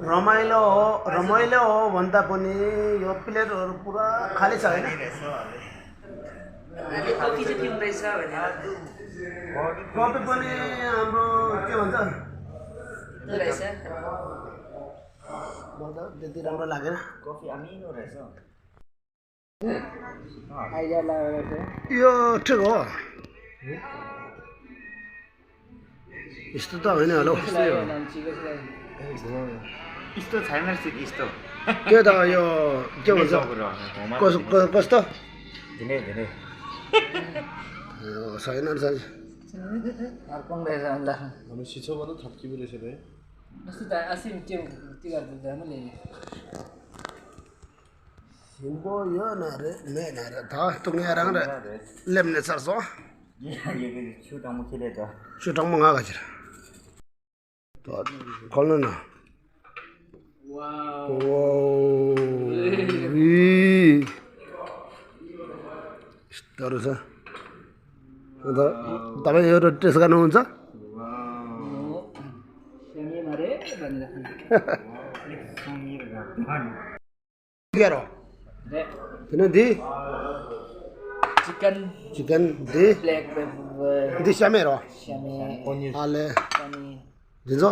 रमाइलो हो भन्दा पनि यो प्लेटहरू पुरा खाली छ हैन कफी चाहिँ पिउँदैछ भनेर कफी पनि हाम्रो के भन्छ रहेछ मलाई त त्यति राम्रो लागेन कफी अमिलो रहेछ आइडिया लागेको यो ठिक हो यस्तो त होइन होला यस्तो छैन रहेछ यस्तो के त यो के भन्छ कस्तो दिनै छैन रहेछ अर्को रहेछ अन्त हामी सिछोबाट थप्किबो रहेछ रे कस्तो त असिम त्यो गर्दा जानु नि Simbo yo nare me nare tha tungi arang re lemne sarso ये छुट हम खेले त chutang manga ga jira to kolna na wow wow staro sa da tabai yo test गर्नुहुन्छ सेमी मारे भनेर गेरो tene di chicken di black pepper di samero सेमी ale पनि dinzo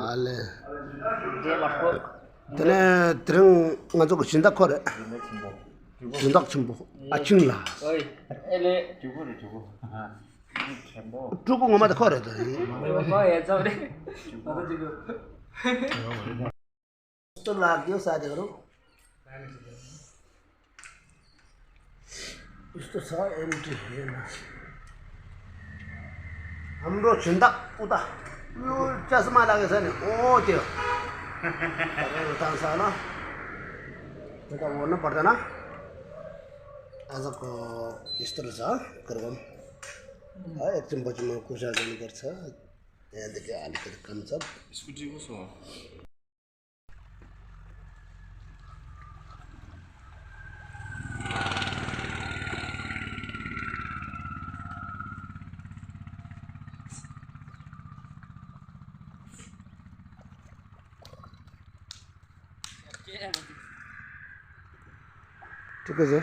ale जे मटको tene treng ngajo ko sinda kore sinda chimbo achingla ओइ एले जुगो खेम्बो tuku ngoma de kore de म हेर्छौ रे म त जिगो to लाग्यो साथीहरु यस्तो छ एन्ट्री हेर्न हाम्रो छिन्दा उता यो चस्मा लागेछ नि ओ त्यो उता छ न त्यता ओर्नु पर्दैन आजको यस्तो रहेछ कार्यक्रम एकछिन पछि म कुसा गर्नुपर्छ यहाँदेखि अलिकति कम छ स्कुटी कसो हो ठिकै छ